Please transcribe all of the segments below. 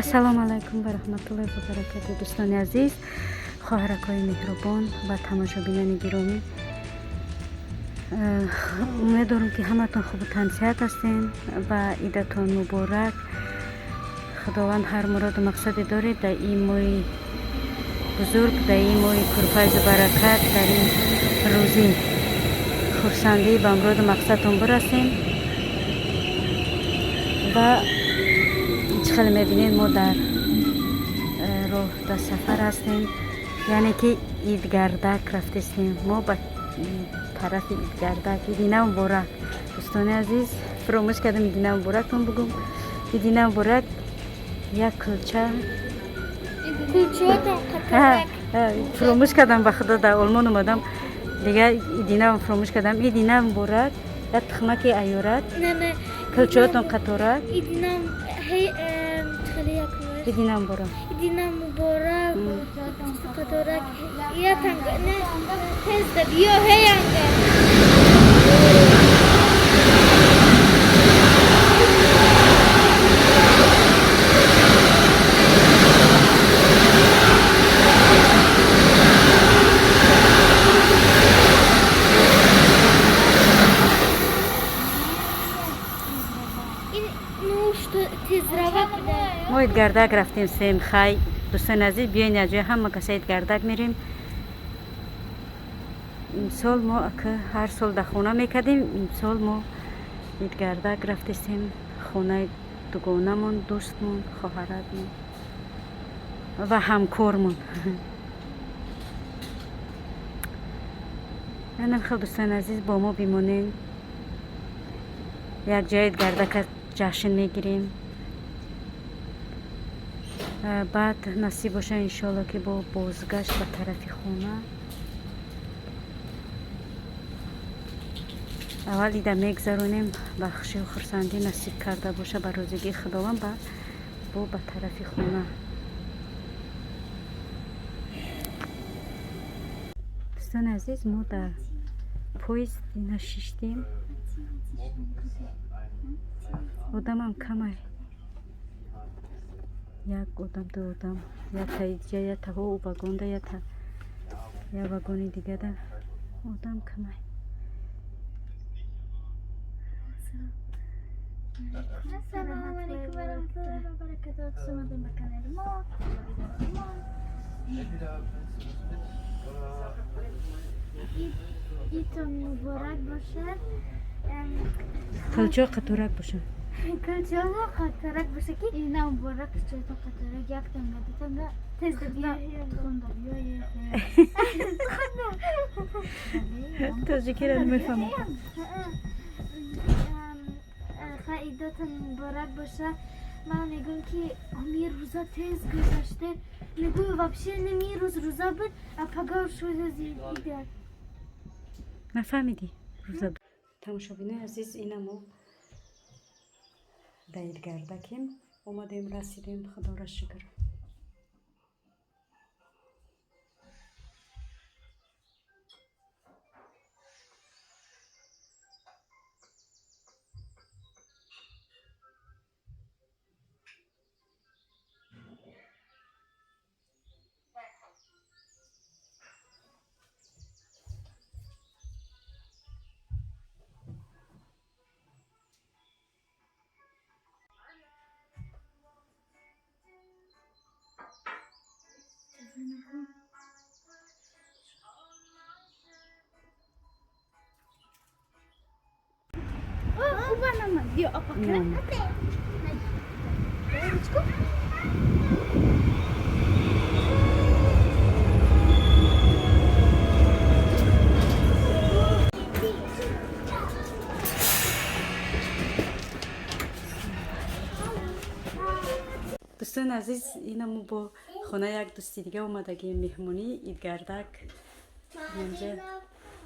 Ассалому алайкум ва раҳматуллоҳи ва баракатуҳ. Дӯстони азиз, хоҳаракҳои меҳрубон ва тамошобинони гиромӣ, умедворам, ки ҳаматон хубу тансиҳат ҳастем ва идатон муборак. Худованд ҳар муроду мақсаде доред дар ин моҳи бузург, дар ин моҳи пурфайзу баракат, дар ин рӯзи хурсандӣ ба муроду мақсадтон бирасем. Ва чӣ хеле мебинед, мо дар роҳ, дар сафар ҳастем, яъне ки идгардак рафтестем мо ба тарафи идгардак. Идина муборак, дӯстони азиз, фуромӯш кардам идина муборактон бугум. Идина муборак. Як кулча фуромӯш кардам, ба худо, дар Олмон омадам, дигар идина фуромӯш кардам. Идина муборак, як тухмаки аёрат, кулчаотон қаторак. Идина муборак. Идина муборак, қаторак, я танга, не, тезда биё, ҳеянга. Мо идгардак рафтем сем. Хай, дӯстони азиз, биёен якҷоя ҳама каса идгардак мерем. Имсол мо ака ҳар сол дар хона мекардем, имсол мо идгардак рафтесем, хонаи дугонамон, дӯстмон, хоҳаратмон ва ҳамкормон. Анам хел, дӯстони азиз, бо мо бимонен, якҷоя идгардака ҷашн мегирем. Баъд насиб боша, иншоалло, ки бо бозгашт ба тарафи хона. Аввал ида мегзаронем ба хушию хурсандӣ, насиб карда боша, ба розигии Худованд, баъд бо ба тарафи хона. Дӯстони азиз, мо дар поезд ина шиштем, одамам камай, як одам, ду одам, якта иҷа, якта ҳо вагонда, якта як вагони дигада одам камай. Ассалому алайкум ва раҳматуллоҳи ва баракатуҳ. Хуш омадем ба канали мо. Идтон муборак бошад. Кулчо қаторак бошад. Кулчоно қаторак бошад, ки ина муборак, кулчотон қаторак, як танга, ду танга, тезда биё, тухмда биё. Тоҷикиро намефаҳмам. Идотон муборак боша. Ман мегӯям, ки ами рӯза тез гузаште, мегӯю, вообще неми рӯз рӯза буд, а пагоҳ шуда ида. Нафаҳмидӣ рӯза. Тамошобинои азиз, ина мо дар идгардакем, омадем, расидем, худоро шукр. Биё, апака. Ручку. Дӯстони азиз, ина мо бо хона як дӯсти дига омадагим меҳмонӣ идгардак. Инҷа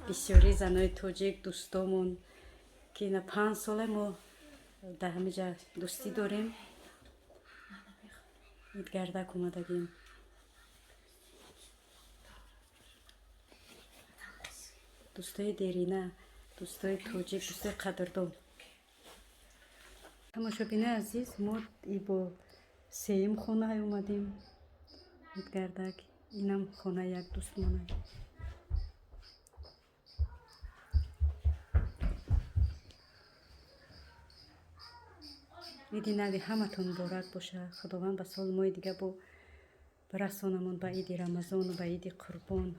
бисёри занои тоҷик, дӯстомон, ки ина 5 сола мо дар ҳамиҷа дӯстӣ дорем, идгардак омадагим. Дӯстои дерина, дӯстои тоҷик, дӯстои қадрдон. Тамошобинои азиз, мо и бо Сеюм хона омадем, Идгардак. Инам хонаи як дӯстмона. Иди нави ҳаматон муборак боша. Худованд ба соли моҳи дига бо расонамон, ба иди Рамазону ба иди Қурбон.